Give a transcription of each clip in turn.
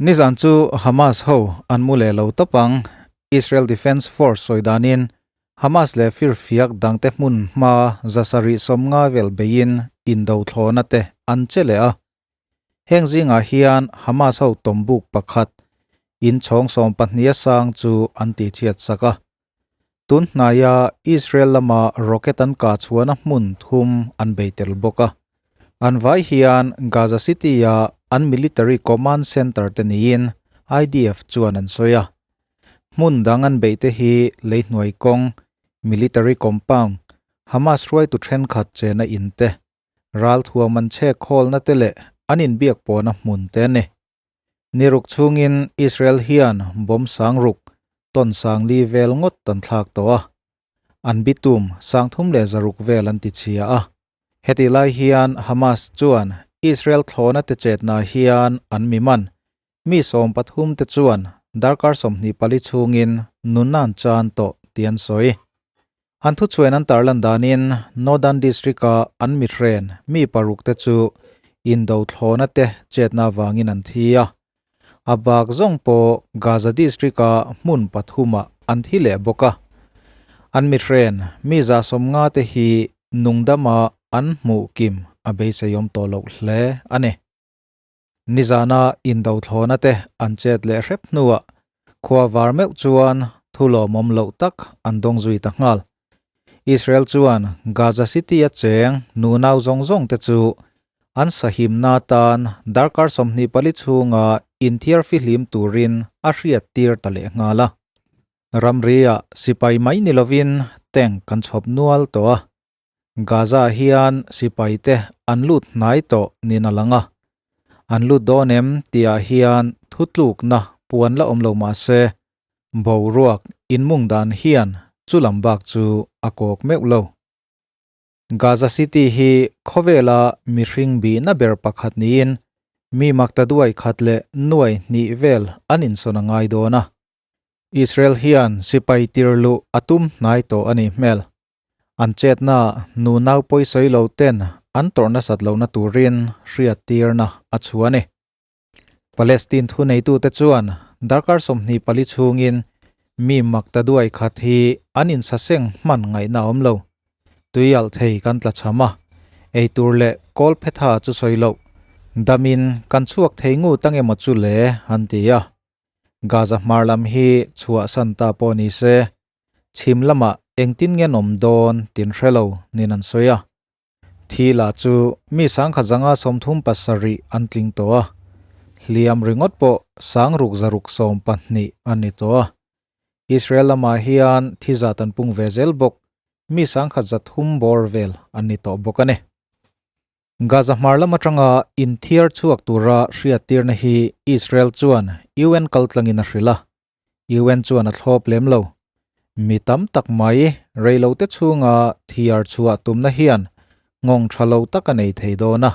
Nizan chu Hamas ho an mu leh lo tawp ang. Israel Defense Force sawi danin Hamas leh firfiak dangte hmun hma 750 vel beiin indo thlawhna te an che leh a. Heng zingah hian Hamas ho tawmbuk pakhat in chhawng 12 a sang chu an tihchhiat sak a. Tun hnaia Israel lama rocket an kah chhuahna hmun thum an bei tel bawk a. An vai hian Gaza City-a an military command center te niin IDF chuan an sawi a. Hmun dang an beih te hi leihnuai kawng, military compound, Hamas hruaitu thenkhat chena in te, ralthuam an chhek khawlna te leh an inbiak pawhna hmun te a ni. Ni ruk chhungin Israel hian bomb sang ruk tawn sang li vel ngawt an thlak tawh a, an bitum 360 vel an tichhia a. Hetih lai hian Hamas chuan Israel thlawhna te chetna hian an mi man, mi 13 te chuan darkar 24 chhungin nunna an chan tawh tih an sawi. An thuchhuain an tarlan danin Northern District-a an mithren mi paruk te chu indo thlawhna te chetna avangin an thi a. A bak zawng pawh Gaza District-a hmun pathumah an thi leh bawk a. An mithren mi 150 te hi nungdama an hmuh kim a beiseiawm tawh loh hle a ni. Nizana indo thlawhna te an chet leh hrep hnuah khua var meuh chuan thu lawmawm loh tak an dawng zui ta nghal. Israel chuan Gaza City a cheng nunau zawng zawng te chu an sahimna tan darkar 24 chhunga inthiar fihlim turin a hriat tir ta leh nghal a. Ramria sipai mai ni lovin tank kan chhawp nual tawh a. Gaza hian sipai te an lut hnai tawh nin a lang a. An lut dawn em tihah hian thutlukna puan la awm lo mah se, boruak inmung dan hian chu lam bak chu a kawk meuh lo. Gaza City hi khawvela mihring bihna ber pakhat niin mi makta duai khat leh nuai hnih vel an insawn a ngai dawn a. Israel hian sipai tirluh a tum hnai tawh a nih hmel. An chetna nu nau pawi sawi lo ten an tawrh nasat lohna turin hriat tirna a chhuah a ni. Palestine thuneitute chuan darkar 24 chhungin mi makta duai khat hi an insaseng hman ngaihna a awm lo. Tui alh thei kan tla cham a, ei tur leh kawl phetha chu sawi loh. Damin kan chhuak thei ngut ang emaw chu le an ti a. Gaza hmar lam hi chhuah san ta pawh ni se, chhim lamah engtin nge an awm dawn tin hre lo nin an sawi a. Thi lah chu mi 1137 an tling tawh a, hliam ringawt pawh 6612 an ni tawh a. Israel lamah hian thi zat an pung ve zel bawk, mi 1300 bawr vel an ni tawh bawk a ni. Gaza hmar lam atanga inthiar chhuak tura hriat tirna hi Israel chuan UN kaltlangin a hrilh a, UN chuan a thlawp lem lo. Mi tam tak mai reilote chhunga thiar chhuah tumna hian nghawng tha lo tak a nei thei dawn a,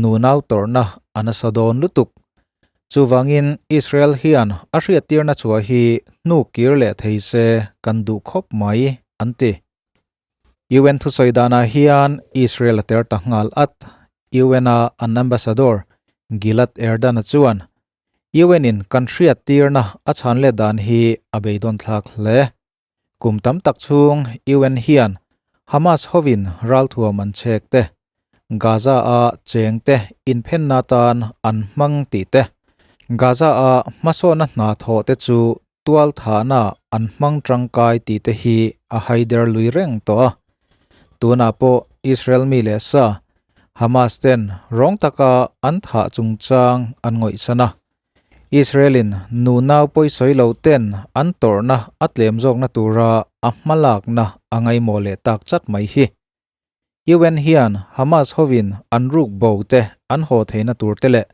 nunau tawrhna a nasa dawn lutuk. Chuvangin Israel hian a hriattirna chhuah hi hnuk kir leh thei se kan duh khawp mai, an ti. UN thusawi danah hian Israel a ter ta nghal at. UN-a an ambassador Gilad Erdan-a chuan UN-in kan hriat tirna a chhan let dan hi a beidawn thlak hle. Kum tam tak chhung UN hian Hamas hovin ralthuam an chhek te, Gaza-a cheng te inphenna tan an hmang tih te, Gaza-a hmasawna hna thawh te chu tual thahna an hmang tangkai tih te hi a haider lui reng tawh a. Tunah pawh Israel mi leh sa Hamas ten rawng taka an thah chungchang an ngawihsan a. Israel-in nu nau pawi sawi lo ten an tawrhna a tlem zawkna tura a hmalakna a ngaimawh leh tak chat mai hi. UN hian Hamas hovin an ruk bo te an haw theihna tur te leh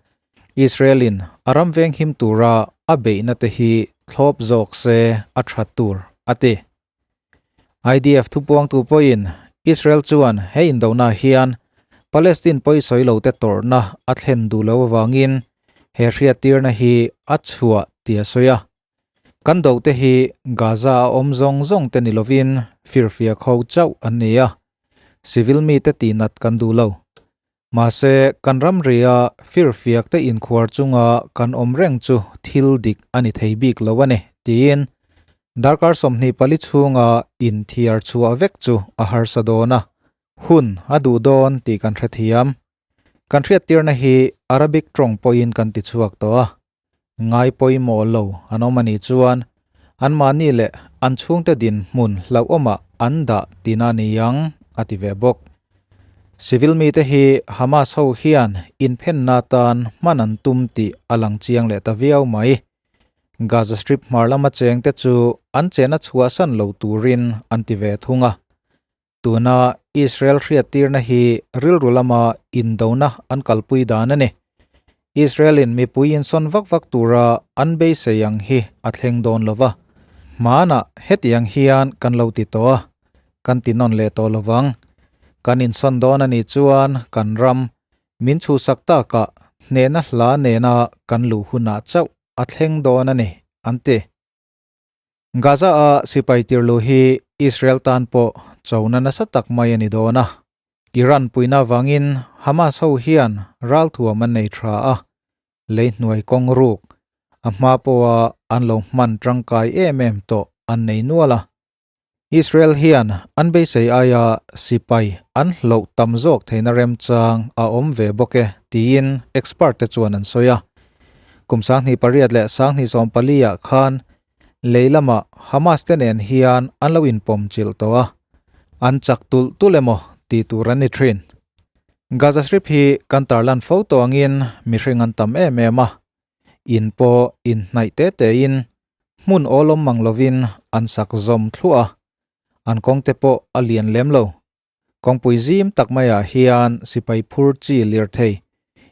Israel-in a ram veng him tura a beihna te hi thlawp zawk se a tha tur a ti. IDF thupuangtu pawhin Israel chuan he indona hian Palestine pawi sawi lo te tawrhna a thlen duh lo avangin he hriat tirna hi a chhuah tih a sawi a. Kan do te hi Gaza a awm zawng zawng te ni lovin firfiak ho chauh an ni a, civil mi te tihnat kan duh lo. Mahse, kan ramria firfiak te inkhuar chunga kan awm reng chu thil dik a ni thei bik lo a ni, tiin darkar 24 chhunga inthiar chhuah vek chu a harsa dawn a, hun a duh dawn tih kan hrethiam. Kan hriattirna hi Arabic tawng pawhin kan ti chhuak tawh a, ngai pawimawh lo an awm a nih chuan anmahni leh an chhungte dinhmun hlauhawmah an dah tina ni ang, a ti ve bawk. Civil mite hi Hamas ho hian inphenna atan hman an tum tih a lang chiang leh ta viau mai. Gaza Strip hmar lama chengte chu an chena chhuahsan lo turin an ti ve thung a. Tuna Israel hriattirna hi rilru lama indona an kalpui dan a ni. Israel-in mipui insawn vak vak tura an beisei ang hi a thleng dawn lo va. Hmanah hetiang hian kan lo ti tawh a, kan ti nawn leh tawh lo vang. Kan insawn dawn a nih chuan kan ram min chhuhsak takah hnehna hla nena kan luh hunah chauh a thleng dawn a ni, an ti. Gaza-a sipai tirlu hi Israel tan pawh chona nasa tak mai a ni dawn a. Iran puihna avangin Hamas ho hian ralthuam an nei tha a, lei hnuai kawng ruk a hma pawha an lo hman tangkai em em tawh an nei nual a. Israel hian an beisei aia sipai an hloh tam zawk theihna remchang a awm ve bawk e tiin expert te chuan an sawi a. Kum 28 leh 24 ah khan lei lama Hamas te nen hian an lo inpawm chilh tawh a, an chak tulh tulh emaw tih tur an ni thin. Gaza Strip hi kan tarlan fo tawh angin mihring an tam em em a, in pawh inhnaih te tein hmun awlawm mang lovin an sak zawm thluah a, an kawng te pawh a lian lem lo. Kawngpui zim tak maiah hian sipai phur chi lirthei,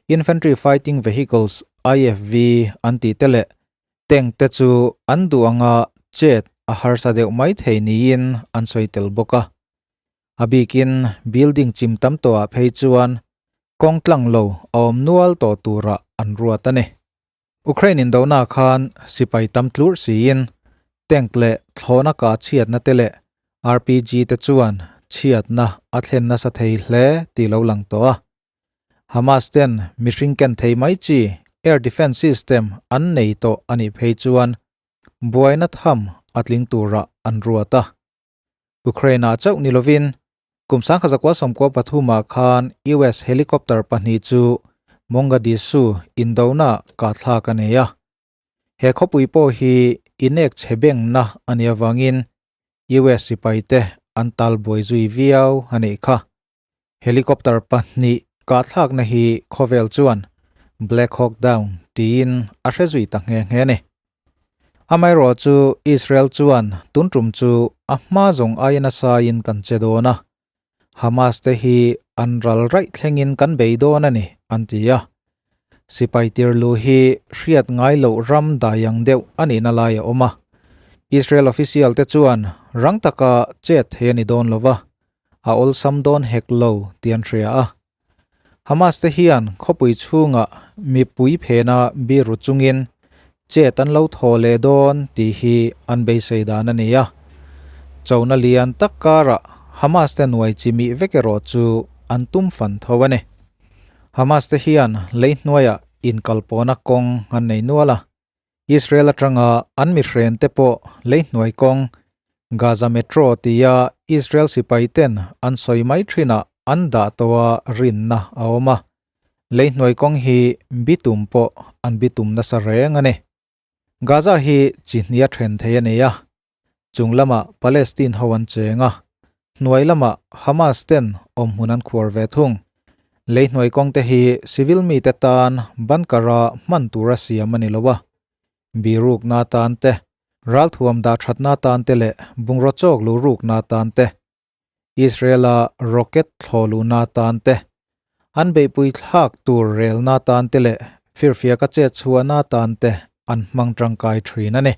Infantry Fighting Vehicles, IFV, an tih te leh tank te chu an duh anga chet a harsa deuh mai thei niin an sawi tel bawk a. A bikin building chim tam tawhah phei chuan kawng tlang lo a awm nual tawh turah an ruat a ni. Ukraine indona khan sipai tam tlurh siin tank leh thlawhna kah chhiatna te leh RPG te chuan chhiatna a thlen nasa thei hle tih lo lang tawh a. Hamas ten mihring ken thei mai chi air defense system an nei tawh a nih phei chuan buaina tham a tling turah an ruat a. Ukraine-ah chauh ni lovin kum 1993 ah khan US helicopter pahnih chu Mongadishu indona kahthlak a nei a. He khawpui pawh hi inek chhe bengna a nih avangin US sipaite an tal buai zui viau a nih kha. Helicopter pahnih kahthlakna hi khawvel chuan Black Hawk Down tiin a hre zui ta nghe nghe a ni. Amaherawh chu Israel chuan tun tum chu a hma zawng aia nasa in kan che dawn a, Hamas te hi an ral raih thlengin kan bei dawn a ni, an ti a. Sipai tirlu hi hriat ngai loh ram dai ang deuh a nihna lai a awm a. Israel official te chuan rang taka chet thei a ni dawn lo va, a awlsam dawn hek lo tih an hria a. Hamas te hian khawpui chhungah mipui phena biru chungin chet an lo thaw leh dawn tih hi an beisei dan a ni a. Chona lian tak karah Hamas te nuai chi mih vek erawh chu an tum fan tho a ni. Hamas te hian lei hnuaiah inkalpawhna kawng an nei nual a. Israel atanga an mihren te pawh lei hnuai kawng, Gaza Metro tia Israel sipai ten an sawi mai thinah an dah tawha rinna a awm a. Lei hnuai kawng hi bitum pawh an bitum nasa reng a ni. Gaza hi chi hnia then thei a ni a. Chung lamah Palestine ho an cheng a, hnuai lamah Hamas ten awmhmun an khuar ve thung. Lei hnuai kawng te hi civil mite tan bankara hman tura siam a ni lo a, birukna tan te, ralthuam dah thatna tan te leh bungraw chawk luh rukna tan te, Israel-a rocket thlawh luhna tan te, an beihpui thlak tur relna tan te leh firfiaka chet chhuahna tan te an hmang tangkai thin a ni.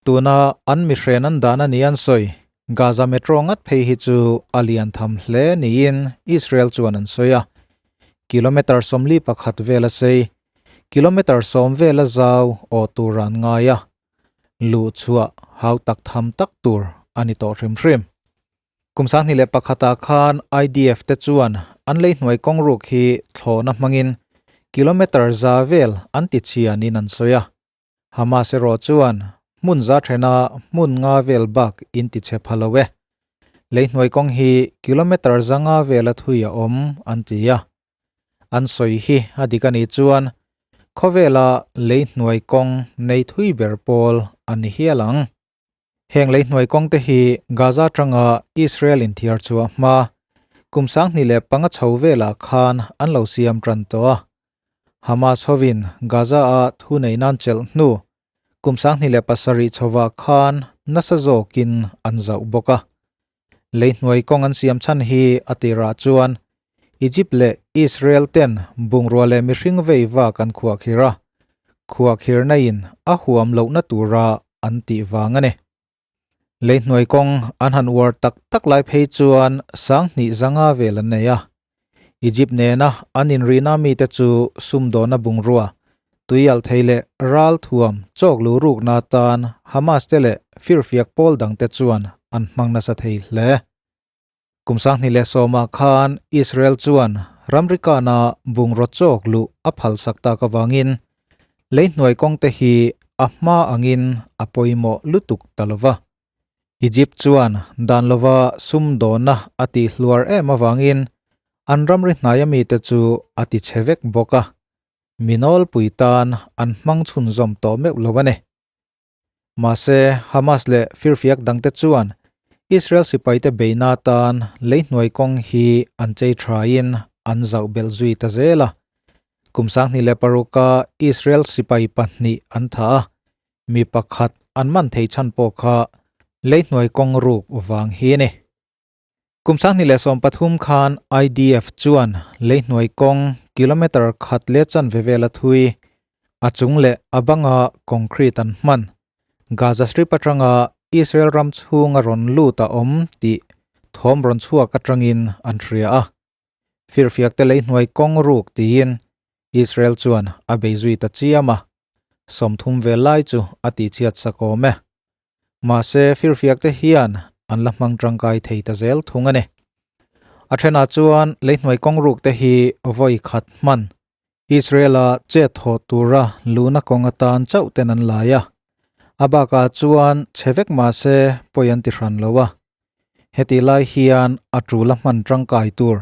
Tuna an mihren an dan a ni an sawi, Gaza Metro ngat phei hi chu a lian tham hle niin Israel chuan an sawi a. Kilometre 41 vel a sei, kilometre 10 vel a zau aw tur an ngai a. Luh chhuah hau tak tham tak tur a ni tawh hrim hrim. Kum 2001 ah khan IDF te chuan an lei hnuai kawng ruk hi thlawhna hmangin kilometre za vel an ti chhianin an sawi a. Hamas erawh chuan hmun za thena hmun nga vel bak in ti chhe pha lo e. Lei hnuai kawng hi kilometre zanga vela thui a awm an ti a. An sawi hi a dik a nih chuan khawvela lei hnuai kawng nei thui ber pawl a ni hial ang. Heng lei hnuai kawng te hi Gaza atanga Israel inthiar chhuah hma kum 2005 chho velah khan an lo siam tan tawh a. Hamas hovin Gaza-a thu nei nan chelh hnu kum 2007 chhovah khan nasa zawkin an zauh bawk a. Lei hnuai kawng an siam chhan hi a tirah chuan Egypt leh Israel ten bungrua leh mihring vei vak an khuahkhir a, khuahkhirna in a huam lohna tura an tih vang a ni. Lei hnuai kawng an han uar tak tak lai phei chuan 2500 vel an nei a. Egypt nena an inrihna mite chu sumdawna bungrua, tuialh thei leh ral thuam chawk lu rukna atan Hamas te leh firfiak pawl dangte chuan an hmang nasa thei hle. Kum 2010ah khan Israel chuan ramri kana bungraw chawk luh a phalsak tak avangin lei hnuai kawngte hi a hma angin a pawimawh lutuk ta lova. Egypt chuan dan lova sumdawnna a tih hluar em avangin an ramri hnaia mite chu a ti chhe vek bawk a, mi nawlpui tan an hmang chhunzawm tawh meuh lo a ni. Mahse, Hamas leh firfiak dangte chuan Israel sipaite beihna atan lei hnuai kawng hi an chei thain an zauh belh zui ta zel a. Kum 2006a Israel sipai pahnih an tha a, mi pakhat an man thei chhan pawh kha lei hnuai kawng ruk vang hi a ni. Kum 2013 khan IDF chuan lei hnuai kawng kilometre khat leh chanve vela thui a chung leh a banga concrete an hman Gaza Strip atanga Israel ram chhunga rawn lut a awm tih thawm rawn chhuak atangin an hria a. Firfiak te lei hnuai kawng ruk tiin Israel chuan a bei zui ta chiam a, 30 vel lai chu a tihchhiat sak awm e. Mahse firfiak te hian an la hmang tangkai thei ta zel thung a ni. A thenah chuan lei hnuai kawng ruk te hi vawi khat hman Israel-a chet thawh tura luhna kawng atan chauh ten an lai a. A bakah chuan chhe vek mahse pawi an ti hran lo a. Heti lai hian a tul a hman tangkai tur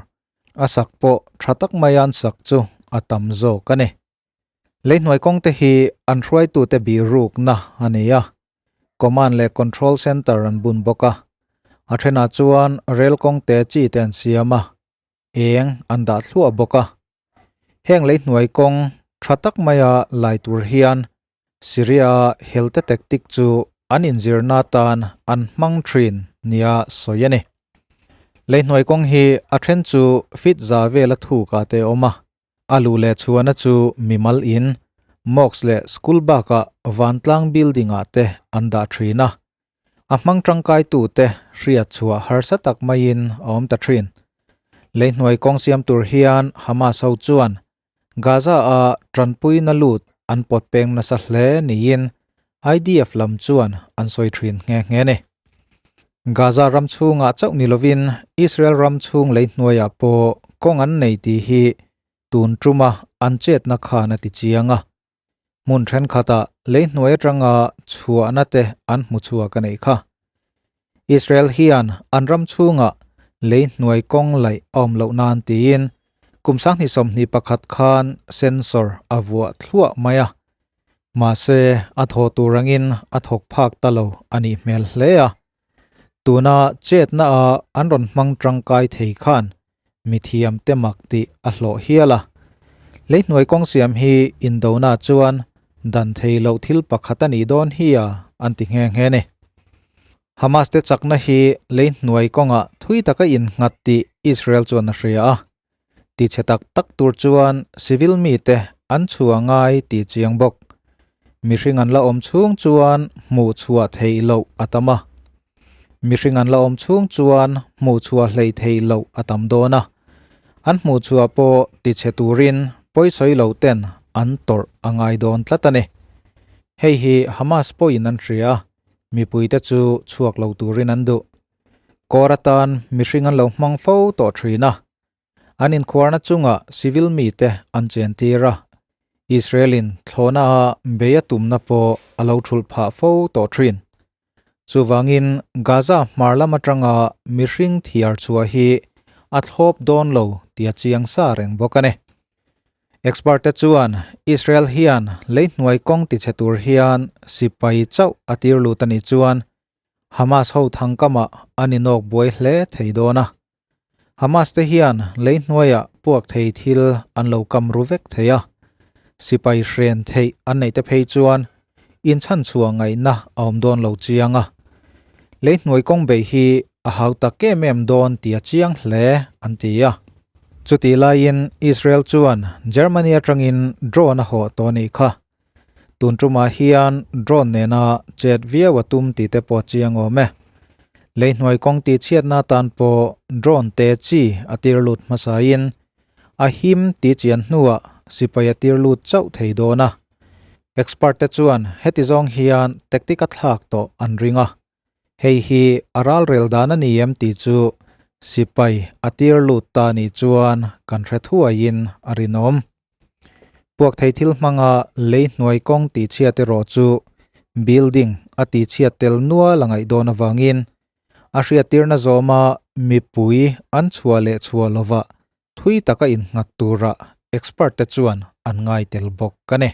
a sak pawh tha tak mai an sak chu a tam zawk a ni. Lei hnuai kawng te hi an hruaitute bihrukna a ni a, command leh control centre an bun bawk a, a thenah chuan rel kawng te chi te an siam a, eng an dah thluah bawk a. Heng lei hnuai kawng tha tak maia lai tur hian Syria helte tactic chu an inzirna atan an hmang thin nia sawi a ni. Lei hnuai kawng hi a then chu feet za vela thukah te a awm a, A luh leh chhuahna chu mimal in, mosque leh school bakah vantlang building ah te an dah thin a. A hmang tangkai tute hriat chhuah harsa tak maiin a awm ta thin. Lei hnuai kawng siam tur hian Hamas ho chuan Gaza a tanpuina lut an pawt peng nasa hle niin IDF lam chuan an sawi thin nghe nghe a ni. Gaza ram chhungah chauh ni lovin Israel ram chhung lei hnuaiah pawh kawng an nei tih hi tun tuma an chetna khan a ti chiang a. Hmun thenkhatah lei hnuai atanga chhuahna te an hmu chhuak a neih kha. Israel hian an ram chhungah lei hnuai kawng laih a awm loh nan tiin kum 2021 khan sensor a vuah thluah mai a. Mahse, a thaw tur angin a thawk phak ta lo a nih hmel hle a. Tuna chetna a an rawn hmang tangkai thei khan mithiam te mak tih a hlawh hial a. Lei hnuai kawng siam hi indona chuan dan thei loh thil pakhat a nih dawn hi a an ti nghe nghe a ni. Hamas te chakna hi lei hnuai kawngah thui taka innghat tih Israel chuan a hria a. Ti chhe tak tak tur chuan civil mite an chhuah ngai tih chiang bawk. Mihring an la awm chhung chuan hmuh chhuah theih loh a tam a. Mihring an la awm chhung chuan hmuh chhuah hleih theih loh a tam dawn a. An hmuh chhuah pawh ti chhe turin pawisawi lo ten an tawrh a ngai dawn tlat a ni. Hei hi Hamas pawhin an hria a, mipuite chu chhuak lo turin an duh. Kawr atan mihring an lo hmang fo tawh thin a. An inkhuarna chungah civil mite an chentir a, Israel-in thlawhna a bei a tumna pawh a lo thulh phah fo tawh thin. Chuvangin Gaza hmar lam atanga mihring thiar chhuah hi a thlawp dawn lo tih a chiang sa reng bawk a ni. Expert te chuan Israel hian leihnuai kawng tichhe tur hian sipai chauh a tir lut a nih chuan Hamas ho thangkamah an inawk buai hle thei dawn a. Hamas te hian leihnuaiah puak thei thil an lo kam ru vek thei a, sipai hren theih an neih te phei chuan inchhanchhuah ngaihna a awm dawn lo chiang a. Leihnuai kawng beih hi a hau tak em em dawn tih a chiang hle an ti a. Chutih laiin Israel chuan Germany atangin drone a hawh tawh a nih kha. Tun tumah hian drone nena chet viau a tum tih te pawh a chiang awm e. Leihnuai kawng tih chhiatna atan pawh drone te chi a tir lut hmasain a him tih chian hnuah sipai a tir lut chauh thei dawn a. Expert te chuan heti zawng hian tactic a thlak tawh an ring a. Hei hi a ralrel dan a ni em tih chu sipai a tir lut ta nih chuan kan hre thuaiin a rinawm. Puak thei thil hmanga lei hnuai kawng tihchhiat erawh chu building a tihchhiat tel nual a ngaih dawn avangin a hriattirna zawma mipui an chhuah leh chhuah lovah thui taka innghat tura expert te chuan an ngai tel bawk a ni.